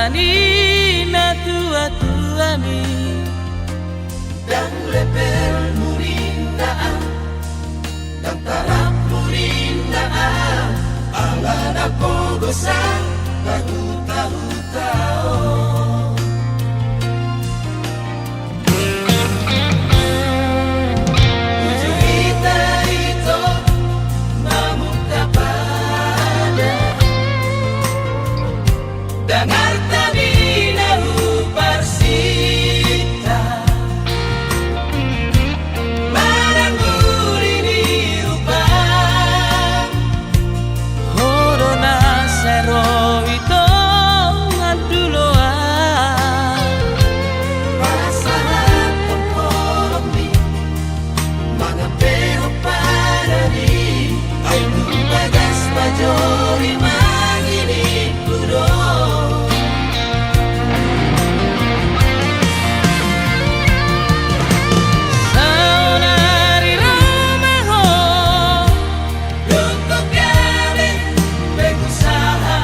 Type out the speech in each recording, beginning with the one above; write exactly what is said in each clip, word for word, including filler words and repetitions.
Ni natuatuami. Ndang lepelmu ninna au, ndang tarapmu ninna au, ala na pogos au, tahu-tahu tao. Uju hita ito mamungka pada. Dangar tami na huparsinta, manang uli ni rupa. Ho do na sai ro i tongan duloan. Pasahathon holongmi, mangan pe ho padani, ai tung bagas pajori mangilingku do. Saonari ro ma ho. Lungkot gabe pengusaha.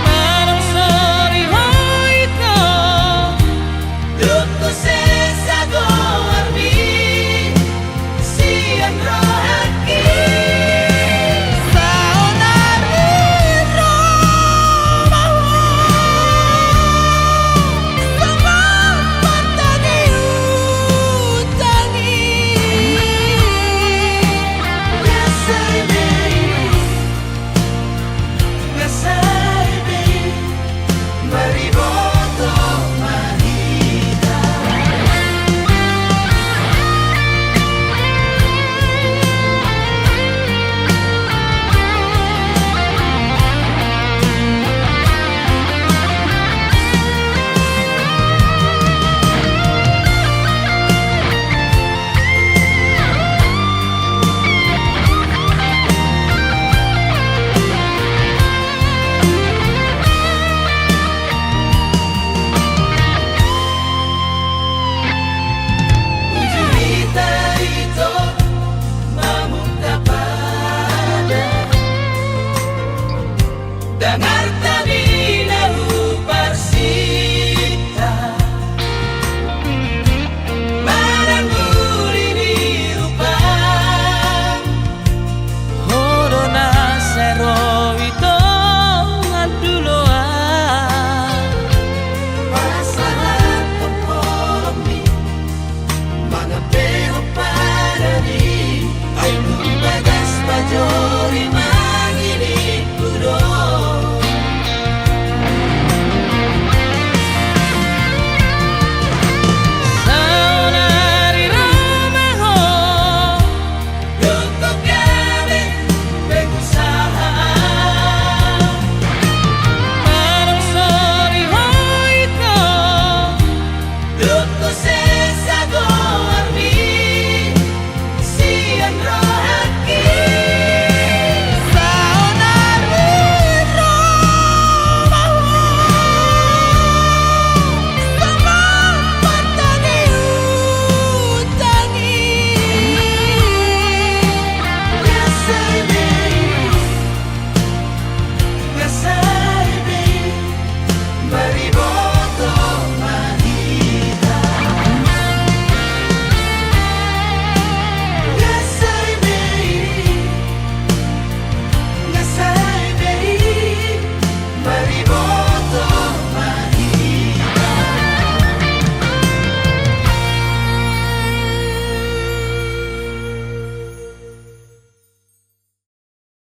Manang sori ho ito. Lungkot sesa goarmi. Sian rohangki. Saonari ro ma ho. Songon martagi utang i. Nga sai be i, nga sai be i, mariboto ma hita. Uju hita ito mamungka pada. Dangar